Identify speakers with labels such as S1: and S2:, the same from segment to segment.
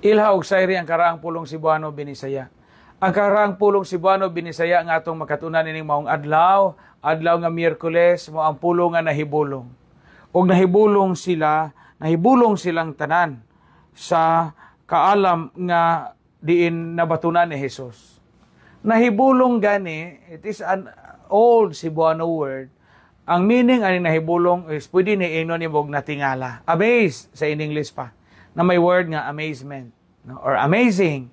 S1: Ilha og sayri ang karaang pulong Cebuano Binisaya. Ang karaang pulong Cebuano Binisaya nga atong makatunan ining maong adlaw, adlaw nga Miyerkules, mo ang pulong nga nahibulong. Og nahibulong sila, nahibulong silang tanan sa kaalam nga diin nabatunan ni Jesus. Nahibulong gani, it is an old Cebuano word. Ang meaning ani nahibulong is pwede ni ingnon nimo og natingala. Amaze sa in English pa. Na may word nga amazement, no? Or amazing.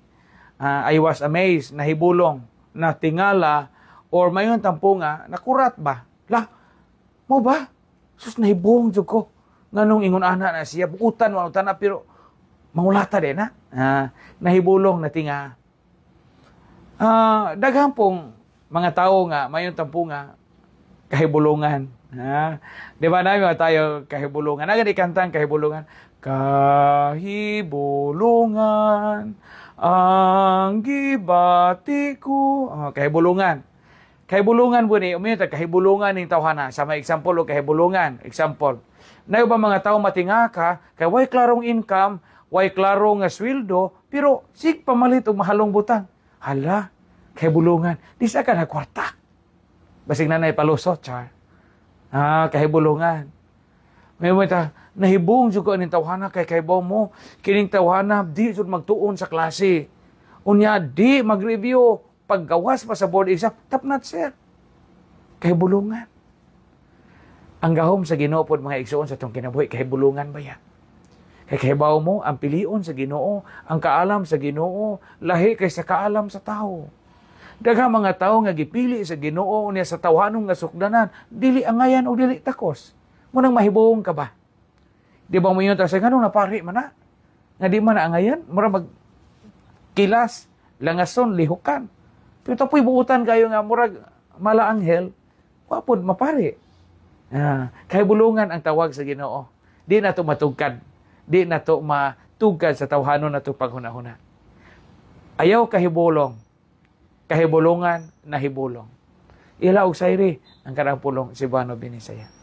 S1: I was amazed, nahibulong, natingala, or mayon tampo nga nakurat ba? La, mo ba? Sus, nahibulong jud ko. Nganong ingon ana na siya, buutan wa na pero mangulata din na. Nahibulong, natinga. Daghan pong mga tao nga mayon tampo nga kahibulungan. Ha? Di ba na mga tayo kahibulungan? Naga di kantang kahibulungan. Kahibulungan ang gibati ko. Oh, kahibulungan. Kahibulungan po ni, umiyo kahibulungan ning tawhana. Sa may example o kahibulungan. Example. Na ba mga tao matinga ka, kay way klarong income, way klaro nga sweldo, pero sig pamalit og mahalong butang. Hala, kahibulungan. Di sa ka nagkwarta. Basig na palusot, char. Kahibulungan. May mga ta, nahibong jud ko aning tawhana kay kaybaw mo. Kining tawhana di jud magtuon sa klase. Unya di mag-review paggawas pa sa board exam, top notch sir. Kahibulungan. Ang gahom sa Ginoo pod, mga igsoon, sa atong kinabuhi, kahibulungan ba ya? Kay kahibaw mo, ang pilion sa Ginoo, ang kaalam sa Ginoo, lahi kay sa kaalam sa tao. Daghang mga tao nga gipili sa Ginoo niya sa tawhanong nga sukdanan, dili angayan o dili takos. Munang mahibong ka ba? Di ba mo yun ta sa nganong napari man na? Nga di man na angayan, mura mag kilas, langason, lihukan. Pero tapoy buutan kayo nga murag mala anghel, wa pod mapari. Kahibulungan ang tawag sa Ginoo. Di na to matugkad. Di na to matugkad sa tawhanon na to paghuna-huna. Ayaw kahibulong. Kahibulungan, nahibulong. Ila og sayri ang karang pulong Cebuano Binisaya.